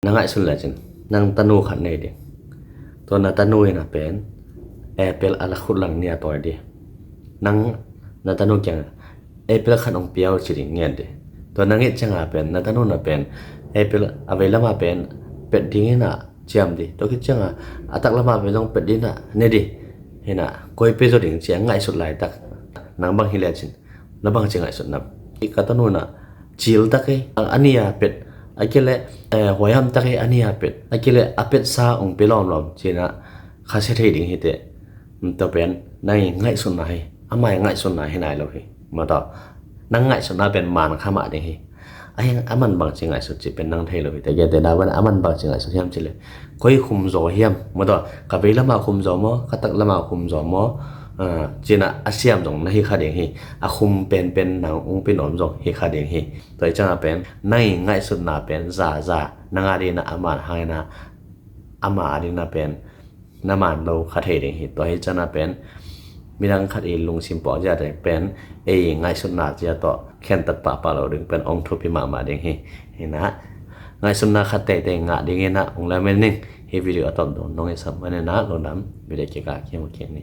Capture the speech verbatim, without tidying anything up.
Na ngaihsun lecin nang tanu khat nei ding. Tua na tanu in a pen apple a la khut lang ni a tawi ding. Nang na tanu kiang apple khat hong pia o ci ding, ngen ding. Tua nang it ciang a pen na tanu in a pen apple a vei lam a pen pet ding in a ciam ding. Tua khit ciang a a tak lam a pen zong pet ding in a ne ding. Hi na koi pe zaw ding ci a ngaihsut laitak nang bang hi lecin na bangci ngaihsut nam? Ka tanu in a cil tak hi, a ni a pet, a kile huaihamtak hi, a ni a pet, a kile a petsa hong pe lawmlawm ci in a khasia thei ding hi teh. Tua pen nang i ngaihsutna hi, ama i ngaihsutna hi nai lo hi. Mataw, nang ngaihsutna pen man kha mah ding hi. A hi a man bangci ngaihsut ci pen nang thei lo hi teh. Gentehna bang a man bangci ngaihsut hiam ci le, koi khum zaw hiam? Mataw, ka vei lam a khum zaw maw, ka tak lam a khum zaw maw, ci in a siam zong na hi kha ding hi. A khum penpen nang hong pia nuam zong hi kha ding hi. Tua hi ciang a pen nang i ngaihsutna pen zaza nang a ding in a man hang in a, ama a ding in a pen na man lo kha thei ding hi. Tua hi ciang a pen midang khat i lungsim pawh zia te pen ei ngaihsutna zia tawh khentat pahpah lo ding pen hong thupi mahmah ding hi. Hi na ngaihsutna khat teitei ngah ding in a hong lamen ning. Hi video a tawp dong nong i sam man in a lungdam. Video kik a kimu kik ni.